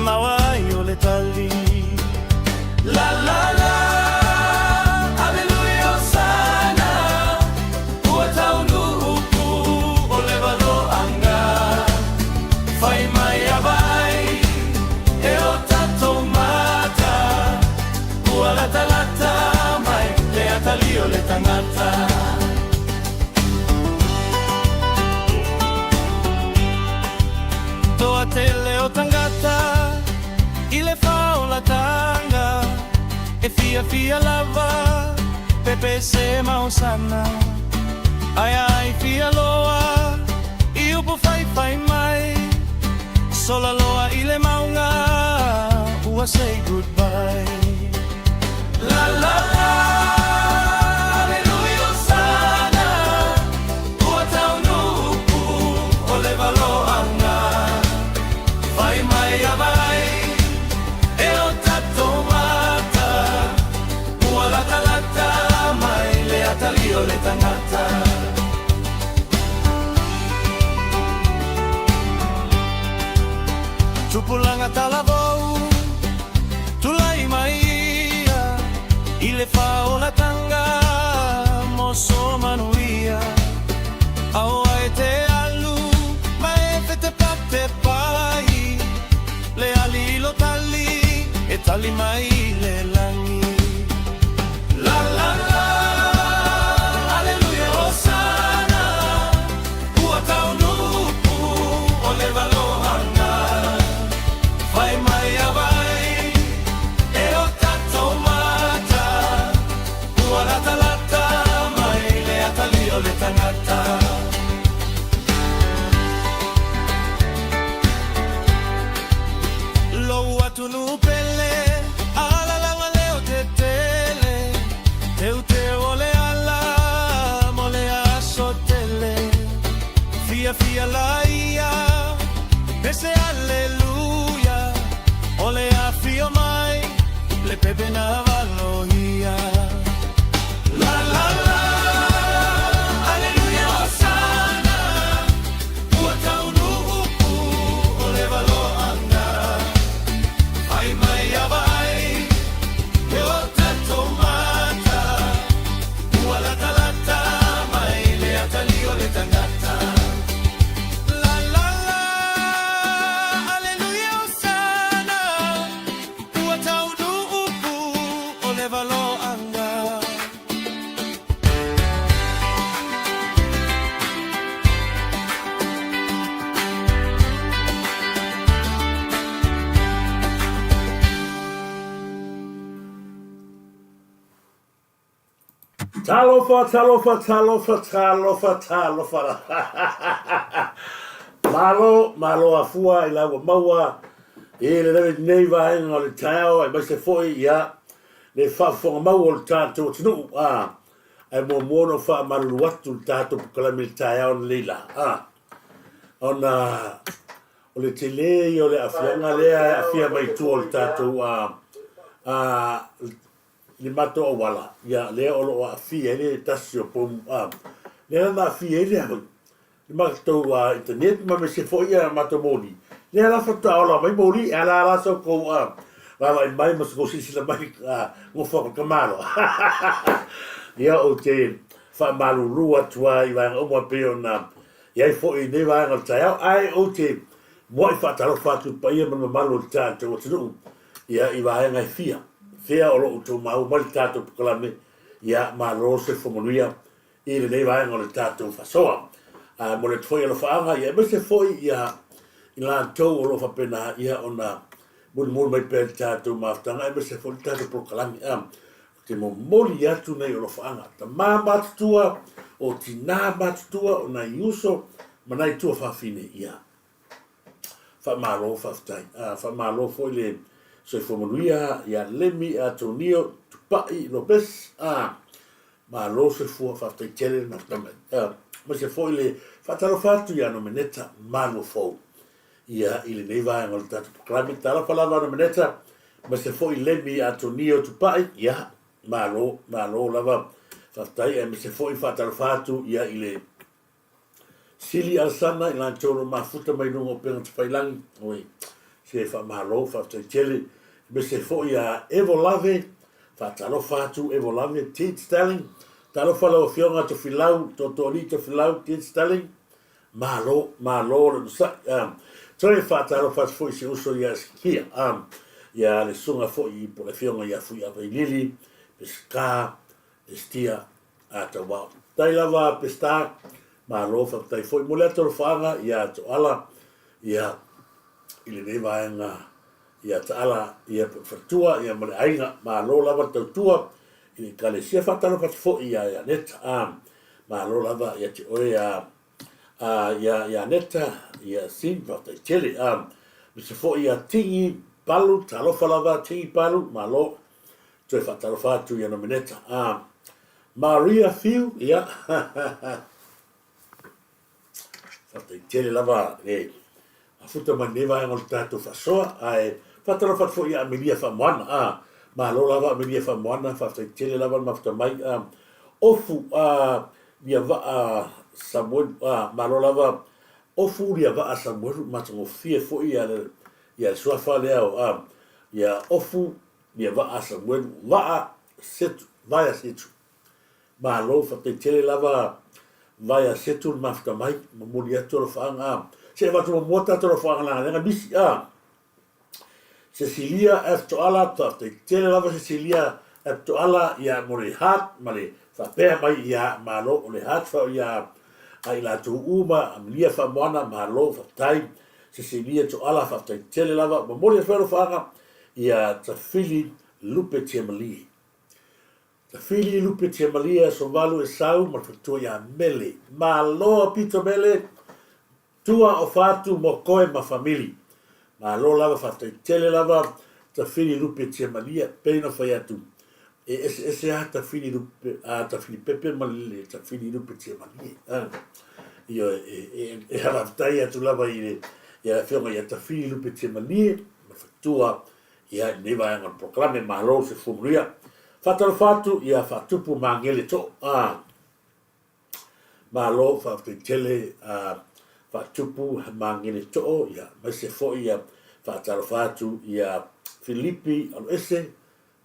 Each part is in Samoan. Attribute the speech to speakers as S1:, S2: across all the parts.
S1: maua ai o le tali. La la la, Aleluia Hosana, ua taunuu upu o le valoanga. Fai mai a vai e o tatou mata, ua latalata mai le atalii o le tagata. Toatele o tagata i le faaolatanga e fiafia lava pe pese ma hosana ae ai fia loa i upu faifai mai sola loa i le mauga ua say goodbye. La la la, Aleluia Hosana, ua taunuu upu o le valoanga. Fai mai a vai e o tatou mata, ua latalata mai le atalii o le tagata. Tupulaga talavou, tulai mai ia i le faaolatanga mo so manuia. Aua e te alu ma e fetepatepai, le alii lo tali e tali mai le lagi. La la la, Aleluia Hosana, ua taunuu upu o le valoanga. Fai mai a vai e o tatou mata, ua latalata mai le atalii o le tagata. Lou atunuu pele, alalaga leo tetele, teuteu o le ala mo le aso tele. Fiafia laia, pese aleluia, o le afio mai, le pepe na valohia. La la la, aleluia hosana, ua taunuu upu o le valoanga. Fai mai a vai e o tatou mata, ua latalata mai le atalii o le tagata. La la la, aleluia hosana, ua taunuu upu o le valoanga.
S2: Talofa, talofa, talofa, talofa, talofa. Malo, malo afua i la ua maua i le leve nei vaega o le taeao aemaise foi ia le faafofoga mau o le tatou atunuu. A, ae muamua ona ou faamalulu atu i le tatou polokalame i le taeao lenei la. A, ona o le tele ia o le aafiaga lea e aafia mai i tua o le tatou a, a, le matou auala, ia, lea o lo o aafia ai le tasi o pomu, a, lea na aafia ai le, le matou a, internet ma aemaise foi a matou moli. Lea la faatoa ola mai moli, e ala la sa outou a, vaavaai mai ma sa outou silasila mai a, nofo atu tamalo. Ia, ou te faamalulu atu lava i vaega uma e pei ona i ai foi i lenei vaega o le taeao, ae ou te muai faatalofa atu i le paia ma le mamalu o le tatou atunuu, ia, i vaega e fia, fea o lo o outou maua mai le tatou polokalame, ia, malo le soifua manuia i lenei vaega o le tatou faasoa. A momoli atu foi alofaaga, ia, aemaise foi ia i latou o lo o faapena, ia, ona mulimuli mai pea i le tatou mafutaga, aemaise foi le tatou polokalame. A, ou te momoli atu nei alofaaga, tama matutua, o tina matutua, o nai uso ma nai tuafafine, ia, Faamalo faafetai. Faamalo foi le soifua manuia ia Lemi Atonio Tupai Lopes. Malo soifua faafetai tele le mafutaga mai. Aemaise foi le faatalofa atu ia Nomeneta Maluafou ia i lenei vaega o le tatou polokalame. Talofa lava Nomeneta, aemaise foi Lemi Atonio Tupai, ia malo, malo lava faafetai aemaise foi faatalofa atu ia i le Sili Alesana i latou o lo o mafuta mai luga o upega tafailagi. Oi. Se faamalo, faafetai tele. Aemaise foi ia Evo Lave, faatalofa atu Evo Lave, Ted Stelling, talofa lau Afioga Tofilau, Tootooalii Tofilau, Ted Stelling, malo, malo le onosai. Toe faatalofa atu foi i si uso ia Sikia, ia le susuga foi po o le Afioga ia Fuiavailili, Peseta, Estia, Tauao. Faafetai lava Peseta, malo faafetai foi mo le atolofaaga ia Toala, ia i lenei vaega ia Taala ia po o le faletua ia ma le aiga. Malo lava le tautua i le Ekalesia. Faatalofa atu foi ia Ianeta. Malo lava ia te oe ia ia Ianeta, ia Sim, faafetai tele. Aemaise foi ia Tigi Palu, talofa lava Tigi Palu, malo. Toe faatalofa atu ia Nomeneta. Maria Fiu, ia. Faafetai tele lava le afuta mai lenei vaega o le tatou faasoa, ae faatalofa atu foi ia Amelia Faamoana. A, malo lava Amelia Faamoana, faafetai tele lava le mafuta mai. A, Ofu a lia vaa Samuelu, a, malo lava Ofu lia vaa Samuelu, matagofie foi ia le, ia le suafa lea o, a, ia Ofu lia vaa Samuelu, vaa Setu, vaea Setu. Malo faafetai tele lava Vaea Setu le mafuta mai momoli atu alofaaga a se avatu muamua tatou alofaaga leaga lea na misi a Cecilia F Toala faafetai tele lava Cecilia F Toala ia mo le heart ma le faapea mai ia malo o le heart fa ia a i latou uma Amelia Faamoana malo faafetai Cecilia Toala faafetai tele lava momoli atu alofaaga ia Tafili Lupe Tiamalie Tafili lupe tiamalie aso valu e sau ma le faletua ia Mele. Malo pito Mele, tua o Fatu mo koe ma famili. Malo lava faafetai tele lava Tafili lupe tiamalie pei ona fai atu e eseese a Tafili lupe a Tafili pepe ma le Tafili lupe tiamalie. Ioe e e faafetai atu lava i le afioga ia Tafili lupe tiamalie ma le faletua Ia, i lenei vaega o le polokalame, malo le soifua manuia. Faatalofa atu ia Faatupu Magele Too. Ah, malo faafetai tele ah, Faatupu Magele Too, ia, aemaise foi ia faatalofa atu ia Filipi Aloese.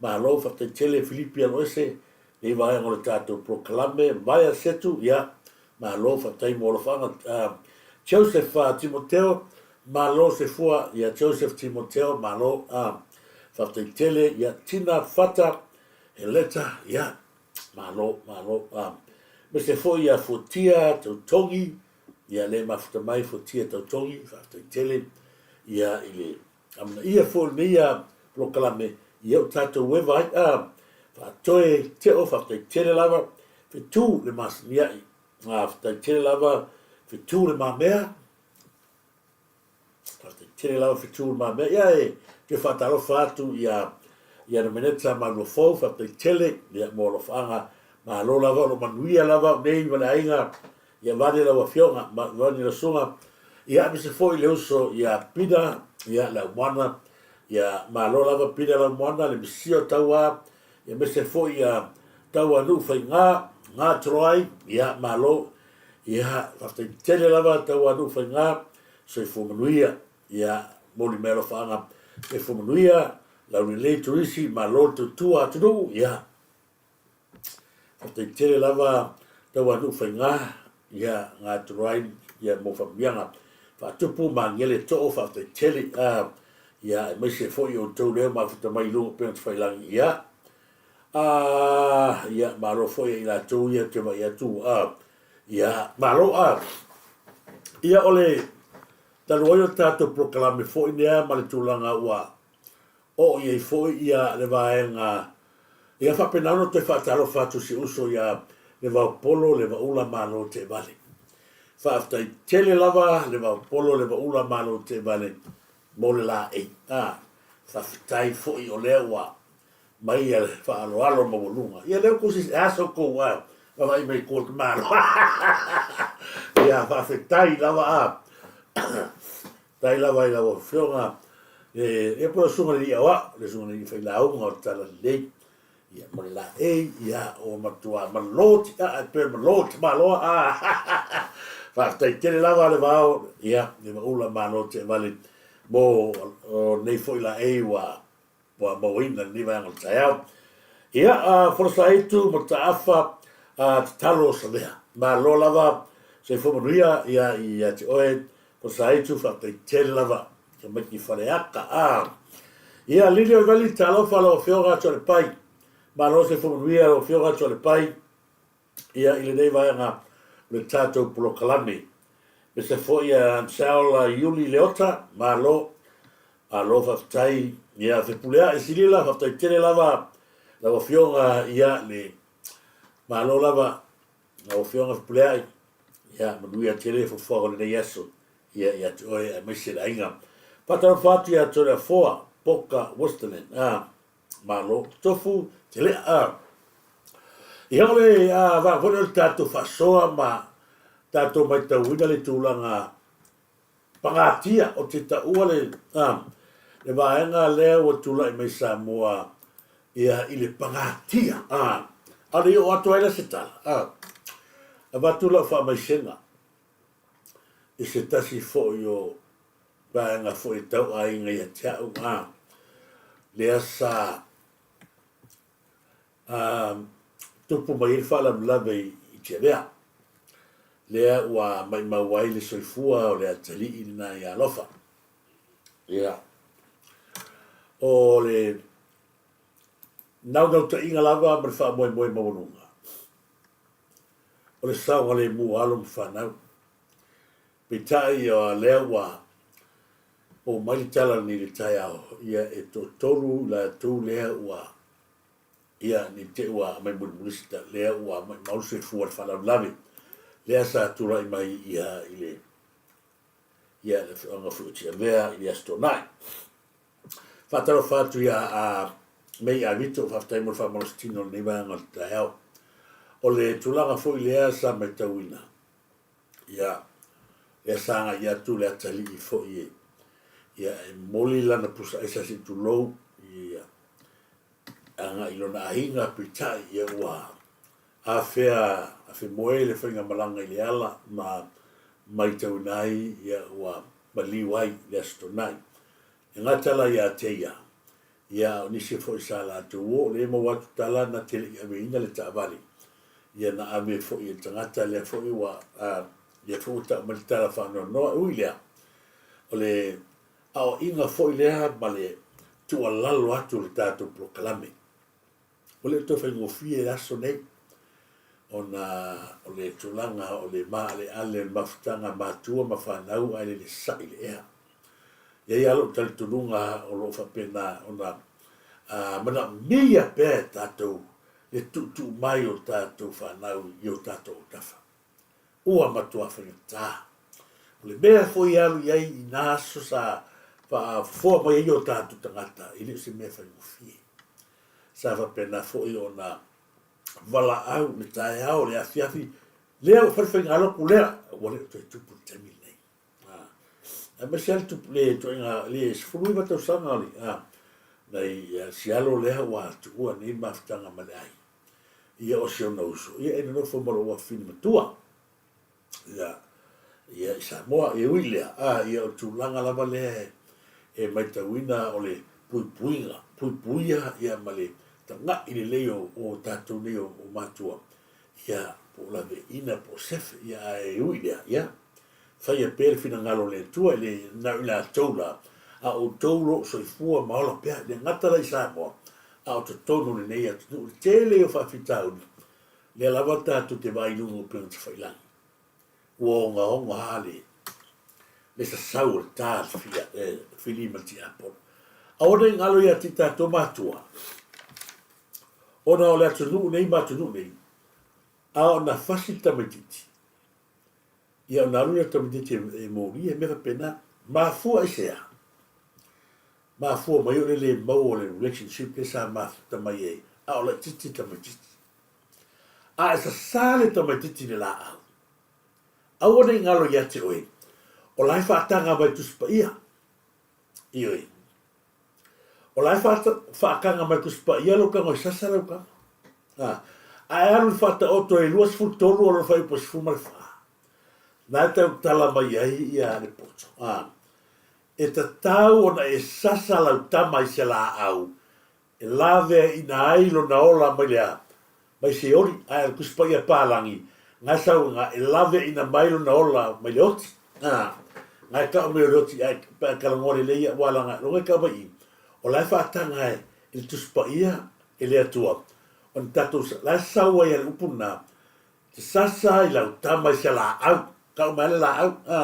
S2: Malo faafetai tele Filipi Aloese, lenei vaega o le tatou polokalame, Vaea Setu, ia, Malo faafetai mo alofaaga Joseph Timoteo malo soifua ia Joseph Timoteo malo faafetai tele ia Tina Fata Heleta ia malo malo aemaise foi ia Fuatia Tautogi ia le mafuta mai Fuatia Tautogi faafetai tele ia i le amanaia foi o lenei polokalame ia o tatou eva ai a faatoe teo faafetai tele lava fetu le masiniai faafetai tele lava fetu le mamea faafetai tele lava fetu le mamea ia e toe faatalofa atu ia ia Nomeneta Maluafou faafetai tele ia mo alofaaga malo lava o lo manuia lava nei ma le aiga Ia vane lau afioga, vane lau susuga, ia aemaise foi le uso ia Pina, ia Laumoana, ia malo lava Pina Laumoana, le misia o Tauā, ia aemaise foi ia Tauanuu Faigā, Ngā Toroai, ia malo, ia faafetai tele lava Tauanuu Faigā, soifua manuia, ia momoli mai alofaaga, soifua manuia, laulelei turisi, malo le tautua atunuu, ia Faafetai tele lava Tauanuu Faigā, ia Ngatoroai ia mo faamanuiaga faatupu magele too faafetai tele a ia aemaise foi outou lea mafuta mai i luga o upega tafailagi ia a ia malo foi ia i latou ia te vaai atu a ia malo a ia o le talu ai o le tatou polokalame foi lea ma le tulaga ua Oo i ai foi ia le vaega ia faapena ona toe faatalofa atu si uso ia Levaopolo Levaula Malo Teevale. Faafetai tele lava Levaopolo Levaula Malo Teevale mo le laei. A, faafetai foi o lea ua mai ia le faaaloalo maualuga. Ia lea ua e a so kou a vaavaai mai ko te malo. Ia faafetai lava a. Faafetai lava i lau Afioga e po o le Susuga i le Alii Aoao, le Susuga i le Alii Failauga o le Talalelei, ia mo le laei, ia ua matua malo tiaa e pei malo tamaloa. Faafetai tele lava le vao, ia le vaula malo teevale. mo nei foi laei ua ua mauaina i lenei vaega o le taeao. Ia, Folosaitu, Mataafa, tatalo Savea. Malo lava, soifua manuia ia ia te oe, Folosaitu, faafetai tele lava. Tamaiti Faleata. Ia, Lili Olivali, talofa lau Afioga Toalepai. Malo soifua manuia lau Afioga Toalepai. Ia, i lenei vaega o le tatou polokalame. Aemaise foi a Ansel Iuli Leota, malo, malo faafetai. Ia, Fepuleai Silila, faafetai tele lava lau Afioga, ia, le malo lava lau Afioga Fepuleai. Ia, manuia tele fuafuaga o lenei aso, ia, ia te oe aemaise le aiga. Faatalofa atu ia Toleafoa Poka Westerman, ah, Malo tofu tele a. Ia o le vaega foi lea o le tatou faasoa ma tatou matauina le tulaga pagatia o te taua le le vaega lea ua tulai mai Samoa ia i le pagatia a. A o le i oo atu ai la se tala a, avatu lau faamaisega i se tasi foi o vaega foi e tau aiga ia te au, a, lea sa a, tupu mai ai le faalavelave i Tiavea, lea ua maimau ai le soifua o le atalii lena ia Alofa. Ia, o le naunautaiga lava ma le faamoemoe maualuga, o le saogalemu o alo ma fanau. Peitai o lea ua oo mai le tala nei i le taeao, ia e toatolu i latou lea ua, ia ne i te i ua aumai mulimuli se tala, lea ua maimau le soifua i le faalavelave lea sa tulai mai ia i le, ia le afioaga foi o Tiavea i le Aso Toonai. Faatalofa atu ia a May Avito, faafetai mo le faamalositino o lenei vaega o le taeao. O le tulaga foi lea sa matauina, Ia, lea sa agai atu le atalii foi e, ia, e momoli lana pusa aisa se i tulou, ia, agai i lona aiga, peitai, ia, ua afea afemoe le faigamalaga i le ala ma maitauina ai, ia, ua maliu ai i le Aso Toonai. E gata la ia te ia, ia, a o nisi foi sa latou o, o lea e maua atu tala na te le i aveina le taavale, ia na ave foi e le tagata lea foi ua, a, lea foi ua tau mai le tala faanoanoa. E ui i lea, o le aoaiga foi lea ma le tuualalo atu o le tatou polokalame, ua le o toe faigofie le aso nei, ona o le tulaga o le maaleale o le mafutaga a matua ma fanau ae lele sa'i le ea. E i ai lava lou talitonuga o lo o faapena ona manaomia pea e tatou le tuutuu mai o tatou fanau i o tatou autafa. Ua matua faigata. O le mea foi e alu i ai i nā aso sa faafofoa mai ai o tatou tagata, e le o se mea faigofie. Sa faapena foi ona valaau le taeao, le afiafi, lea ua fai le faigalotu lea, ua le o toe tupu i le taimi lenei. Aemaise lava le ituaiga, le 19 tausaga o le, nai si alo lea ua tuua nei mafutaga ma le aiga. Ia o si ona uso, ia e nonofo ma lou afafine matua. Ia, ia i Samoa, e ui i lea, a, ia o le tulaga lava lea e maitauina o le puipuiga, puipuia ia ma le taga'i lelei o, o tatou nei o, o matua, ia po o laveaiina po o sefe, ia ae ui i lea, ia, Faia pea le finagalo o le Atua, e le na o i latou la, a o outou o lo o soifua ma ola pea, e le gata la i Samoa, a o totonu o lenei atunuu. I le tele o faafitauli, lea lava tatou te vaai i luga o upega tafailagi, ua ogaoga lava le, le sasau o le ta le fili ma le tiapolo. Aua ne i galo ia te i tatou matua, ona o le atunuu nei ma atunuu nei, a o na fasi le tamaitiiti, Ia ona alu lea o le tamaitiiti e molia, mea faapena. Mafua i se a? Mafua mai o le le maua o le relationship lea sa mafuta mai ai a o laitiiti le tamaitiiti. A e sasa le tamaitiiti i le laau, aua ne i galo ia te oe, o la e faataga mai Tusi Paia. Ioe. O la e faataga mai Tusi Paia lou tago e sasa lau tama. A, ae alu i le faataoto e 23 o lona fuaiupu e 14. Na e tautala mai ai ia le poto. A, E tatau ona e sasa lau tama i se laau e laveaiina ai lona ola mai le a, mai Seoli, ae o le Tusi Paia Palagi, na e sauga e laveaiina mai lona ola mai le oti. A, na e tau mai o le oti, ae pe a e talanoa lelei ia, ua laga, loga e tau mai i, o la e faataga e le Tusi Paia e le Atua, ona tatou, la e sau ai a le upu lena, te sasa i lau tama i se laau, tau mai a le laau, a.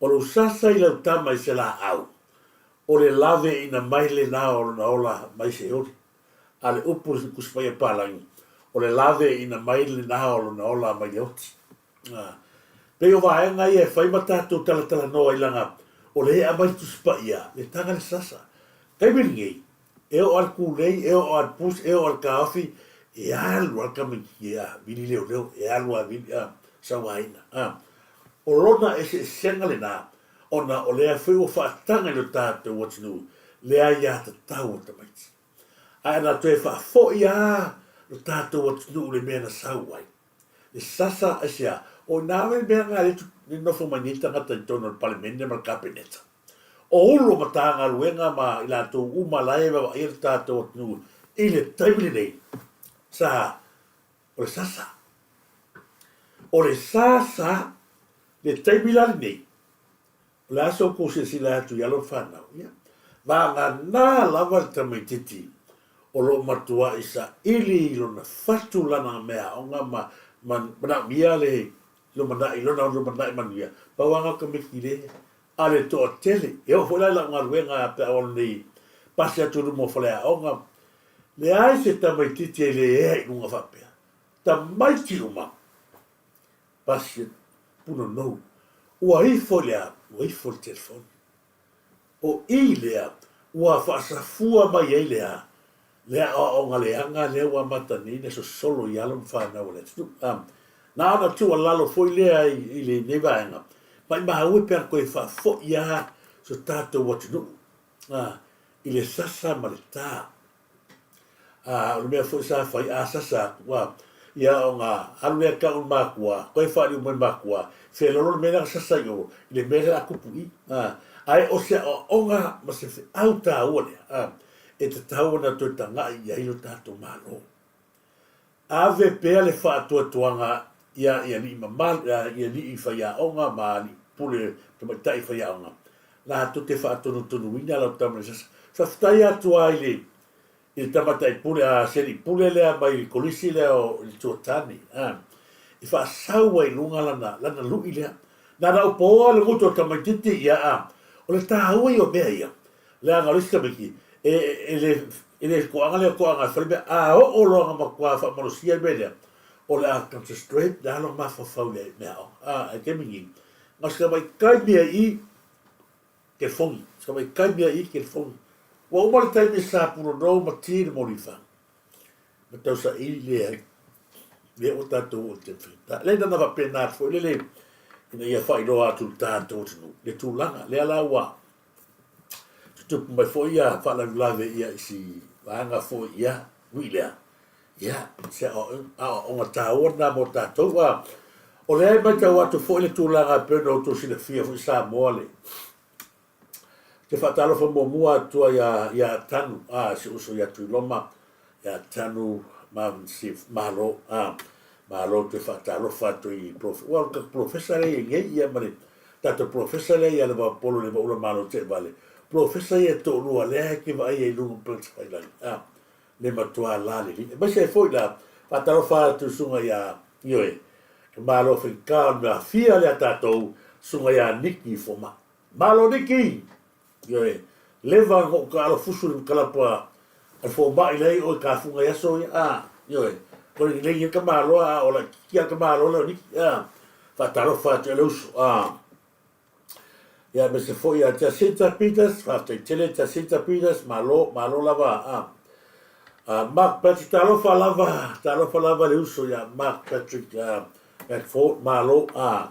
S2: O lou sasa i lau tama i se laau, o le laveaiina mai lena o lona ola mai Seoli. A le upu i le Tusi Paia Palagi, o le laveaiina mai lena o lona ola mai le oti. A pei o vaega ia e fai ma tatou talatalanoa ai laga o lea e aumai le Tusi Paia, le taga le sasa. Taimi lenei, e oo lava le tulei, e oo lava le pusi, e oo lava le taofi, e alu lava le tamaitiiti e a, vili leoleo, e alu lava e vili, a, sauaina, a. O lona eseesega lena, ona o lea foi ua faataga i lo tatou atunuu le aiatatau a tamaiti. Ae ana toe faafoi lava lo tatou atunuu i le mea na sau ai, le sasa aisea, o i ina le mea lena lea e nofo mai nei tagata i totonu o le Palemene ma le Kapeneta. O Ulu o Matagaluega ma i latou uma la e vaavaaia lo tatou atunuu i le taimi lenei, sa o le sasa. O le sasa le taimi la lenei, o le a sa outou silasila atu i alo ma fanau, ia, vagana lava le tamaitiiti o lo o matuai saili i lona fatu lana meaaoga ma manaomia le lumanai, lona lumanai manuia, pau lava lena o tamaiti le a le toatele. E oo foi la i lau galuega pe a oo nei pasi atu i luma o faleaoga, leai se tamaitiiti e le ea i luga faapea. Tamaiti uma, pasi atu, punonou. Ua ifo i le a? Ua ifo i le telefoni. O i lea ua faasafua mai ai le a? Le aoaoga leaga lea ua amata nei ona sosolo i alo ma fanau a le atunuu. A, na ona tuualalo foi lea i lenei vaega, maimau e pe ana toe faafoi lava so tatou atunuu a, i le sasa ma le ta. A, o le mea foi sa fai, a sasa atu, a, ia ona alu lea tau i le makua, toe faaliu mai i le makua, felolo le mea lea na sasa i o, i le mea lea o le a tupu i i. A, ae o se aoaoga ma se feau taua lea, a, e tatau ona toe tagai i ai lo tatou Malo. Ave pea le faatuatuaga i i alii mamalu, i alii faiaoga ma alii pule tamaitai faiaoga, latou te faatonutonuina lau tama i le sasa. Faafetai atu lava i le i le tamaitai pule, a se alii pule lea mai le kolisi lea o le Tuatane, a, i faasau ai i luga lana, lana lui lea. Na ona ou poa le gutu o le tamaitiiti, ia, a, o le taua ia o mea ia, Leaga o le isi tamaiti, e, e le, e le toaga lea o toaga e fai mea, a oo loa na matua faamalosia le mea lea, o le a concentrate le alo mafaufau i le meaaoga. A, ae taimi nei, na o se tamaitai mea i i, telefoni, se tamaitai mea i i, telefoni. Ua uma le taimi sa punonou ma ti le molifa, ma tausaili leai, lea ua tatou oo i le taimi faigata. Leai na ona faapena atu foi lele, ina ia faailoa atu i le tatou atunuu, le tulaga lea la ua tutupu mai foi ia faalavelave ia i si vaega foi ia ui lea ia se aoaoga taua lena mo tatou. A o lea e matau atu foi le tulaga e pei ona outou silafia foi Samoa le te faatalofa muamua atu ai ia ia Tanu a si uso ia Tuiloma ia Tanu Marvin Steve malo a malo te faatalofa atu i prof ua ka professor lea i nei ia ma le tatou professor lea ia Levaopolo le Vaula Malo Teevale professor ia toalua lea e te vaai ai i luga o Prince a le matua la lelei aemaise ai foi la faatalofa atu i susuga ia Ioe ke malo faigata o le mea fia lea tatou susuga ia Niki Fomai malo Niki Ioe, leva ona ou taalo fusu i le makalapa a le fomai lea i o i Tafuga i aso ia, a, ioe, kore ni lei ka maloa a o laitiiti a ka maloa lea o Niki, a, faatalofa atu i le uso, a. Ia, aemaise foi ia Jacinta Peters, faafetai tele Jacinta Peters, malo, malo lava, a. A, Mark Patrick, talofa lava, talofa lava le uso ia Mark Patrick, a, McFord, malo, a.